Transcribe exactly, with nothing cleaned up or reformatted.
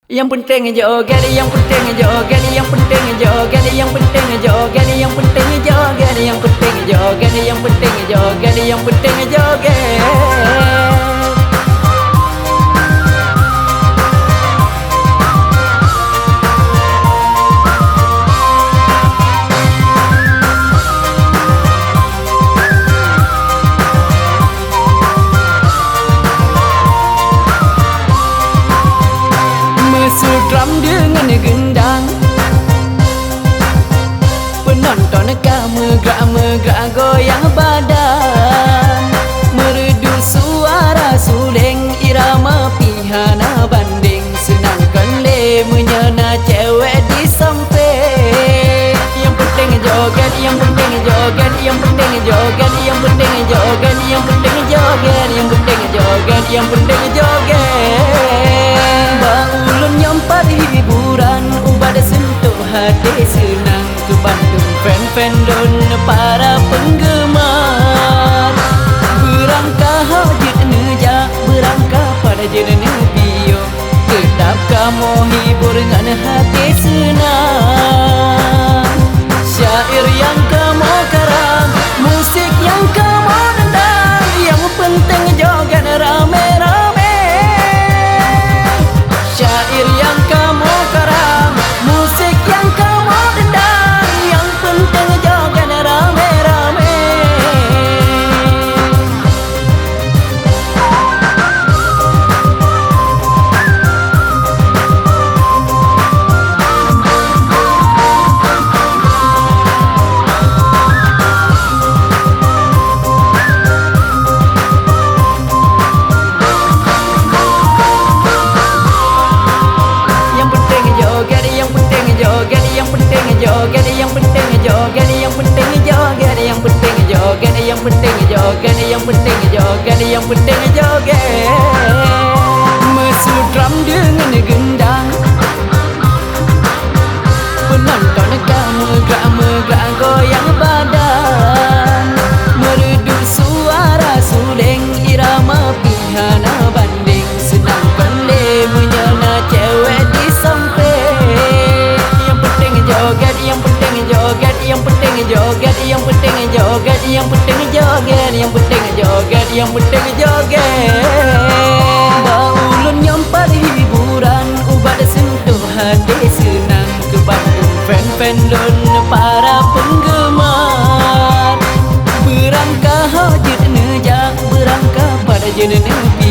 Nyang peunteng joget, nyang peunteng joget, nyang peunteng joget, nyang peunteng joget, nyang peunteng joget, nyang peunteng joget, nyang peunteng joget, nyang peunteng joget. Meusutram deungon gendang, peunonton ka meugrak-meugrak goyang badan. Meureudu suara suleng, irama pih hana bandeng. Seunang kon lé meunyoe na cewek di sampéng. Nyang peunteng joget, nyang peunteng joget, nyang peunteng joget, nyang peunteng joget, nyang peunteng joget, nyang peunteng joget, nyang peunteng joget. Bak ulôn nyoe pat hiburan, ubat seuntuh até seunang. Keu bandum fan-fan lôn para peunggeumar. Beurangkaho jeuet neujak, beurangkapat jeuet neubiyeu. Teutap kamoe hibur ngon até seunang. Syair nyang kamoe karang, musik nyang kamoe dendang, nyang peunteng joget ramé-ramé. Syair nyang kamoe karang, musik nyang kamoe dendang, nyang peunteng joget ramé-ramé. Nyang peunteng joget, nyang peunteng joget, nyang peunteng joget, nyang peunteng joget, nyang peunteng joget, nyang peunteng joget, nyang peunteng joget, nyang peunteng joget, nyang peunteng joget. Meusutram deungon gendang, peunonton ka meugrak-meugrak goyang badan. Meureudu suara suleng, irama pih hana bandeng. Seunang kon lé meunyoe na cewek di sampéng. Nyang peunteng joget, nyang peunteng joget, nyang peunteng joget, nyang peunteng joget, nyang peunteng joget, nyang peunteng joget, nyang peunteng joget. Bak ulôn nyoe pat hiburan, ubat seuntuh até seunang. Keu bandum fan-fan lôn para peunggeumar. Beurangkaho jeuet neujak, beurangkapat jeuet neubiyeu.